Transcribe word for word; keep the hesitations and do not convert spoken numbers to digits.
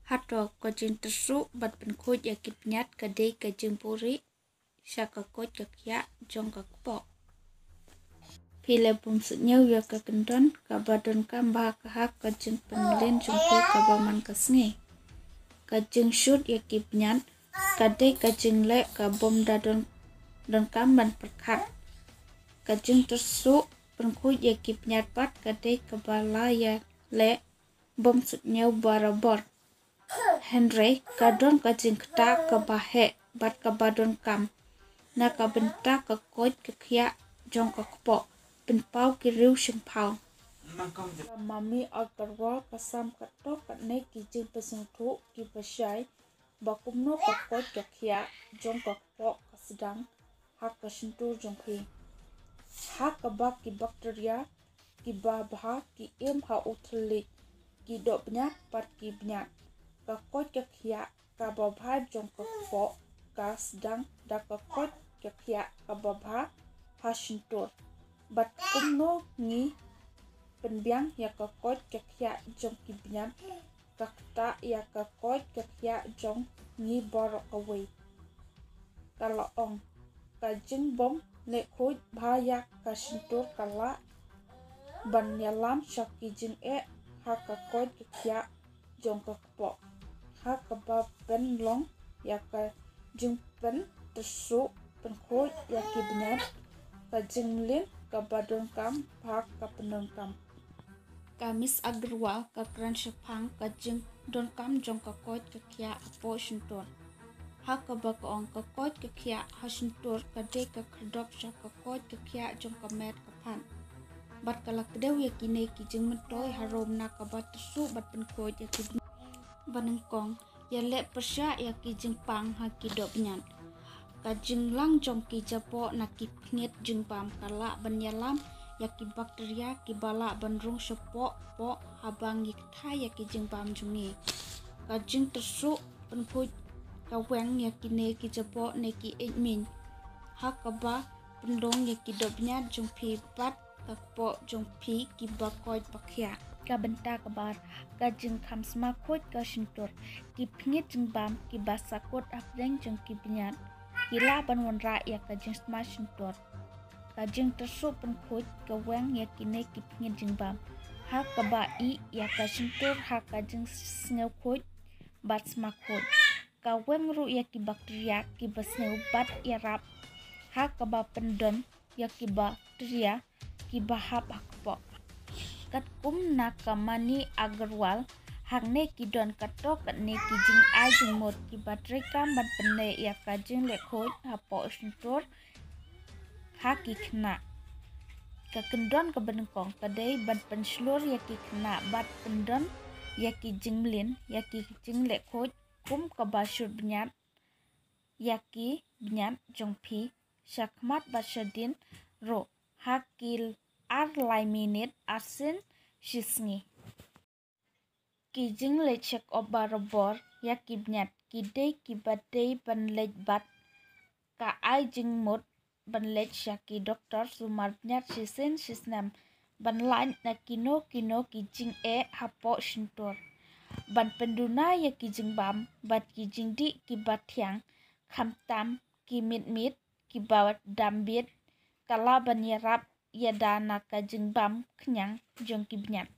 Hato ka jingtyrsuh bad pynkhuid ïa ki bniat ka dei ka jingbuhrieh sha ka koit ka khiah jong ka kpoh? Phi leh bym suidñiew ïa ka kyndon kaba donkam bha ha ka jingpynmlien jong phi kaba man ka sngi. Ka jingshut ïa ki bniat ka dei ka jingleh ka bym da don, donkam ban pyrkhat. Ka jingtyrsuh pynkhuid ïa ki bniat pat ka dei kaba la ïaleh bym suidñiew barabor. Hynrei ka don ka jingktah kaba heh bad kaba donkam na ka bynta ka koit ka khiah jong ka kpoh, pynpaw ki riew shynpaw. Ka Mami Agarwal ka sam katto katne ki jingpynsngewthuh kiba shai ba kumno ka koit ka khiah jong ka kpoh ka sdang ha ka shyntur jong phi. Ha kaba ki bakteria kiba bha ki im ha u thylliej, ki dohbniat bad ki bniat, ka koit ka khiah kaba bha jong ka kpoh ka sdang da ka koit ka khiah kaba bha ha shyntur. Bad kumno ngi pynbiang ïa ka koit ka khiah jong ki bniat? Ka ktah ïa ka koit ka khiah jong ngi baroh kawei. Ka la ong, ka jingbym leh khuid bha ïa ka shyntur ka lah ban ïalam sha ki jingeh ha ka koit ka khiah jong ka kpoh. Ha kaba pynlong ïa ka jingpyntyrsuh pynkhuid ïa ki bniat, ka jingmlien kaba donkam bha ka pyndonkam. Ka Miss Agarwal ka kren shaphang ka jingdonkam jong ka koit ka khiah hapoh shyntur. Ha kaba ka ong, ka koit ka khiah ha shyntur ka dei ka khyrdop sha ka koit ka khiah jong ka met ka phad. Bad ka la kdew ïa kine ki jingmyntoi harum na kaba tyrsuh bad pynkhuid ïa ki bniat. Ba nyngkong, ïaleh pyrshah ïa ki jingpang ha ki dohbniat. Ka jinglang jong ki jaboh na ki phngit jingbam ka lah ban ïalam ïa ki bakteria kiba lah ban rung shapoh kpoh haba ngi ktah ïa ki jingbam jong ngi. Ka jingtyrsuh pynkhuid ka weng ïa kine ki jaboh ne ki ïeidmiñ, ha kaba pynlong ïa ki dohbniat jong phi bad ka kpoh jong phi kiba koit ba khiah. Ka bynta kaba ar, ka jingkham sma khuid ka shyntur. Ki phngit jingbam kiba sahkut hapdeng jong ki bniat ki lah ban wanrah ïa ka jingsma shyntur. Ka jingtyrsuh pynkhuid ka weng ïa kine ki phngit jingbam, ha kaba ïeh ïa ka shyntur ha ka jingsngewkhuid bad sma khuid. Ka weng ruh ïa ki bakteria kiba sngew bad ïarap, ha kaba pyndon ïa ki bakteria kiba hap ha kpoh. Katkum na ka Mami Agarwal, hangne ki don katto katne ki jingai jingmut kiba treikam ban pynneh ïa ka jingleh khuid hapoh shyntur ha ki khynnah. Ka kyndon kaba nyngkong ka dei ban pynshlur ïa ki khynnah bad pyndon ïa ki jingmlien ïa ki jingleh khuid, kum kaba shut bniat ïa ki bniat jong phi sha khmat bad sha dien ruh ha ki ar lai minit arsien shi sngi. Ki jingleit check up barabor ïa ki bniat ki dei kiba dei ban leit bad ka ai jingmut ban leit sha ki doktor sumar bniat shisien shisnem, ban lait na kino kino ki jingeh hapoh shyntur, ban pynduna ïa ki jingbam bad ki jingdih kiba thiang, khamtam ki mitmit kiba dambit, ka lah ban ïarap ïada na ka jingbam khñiang jong ki bniat.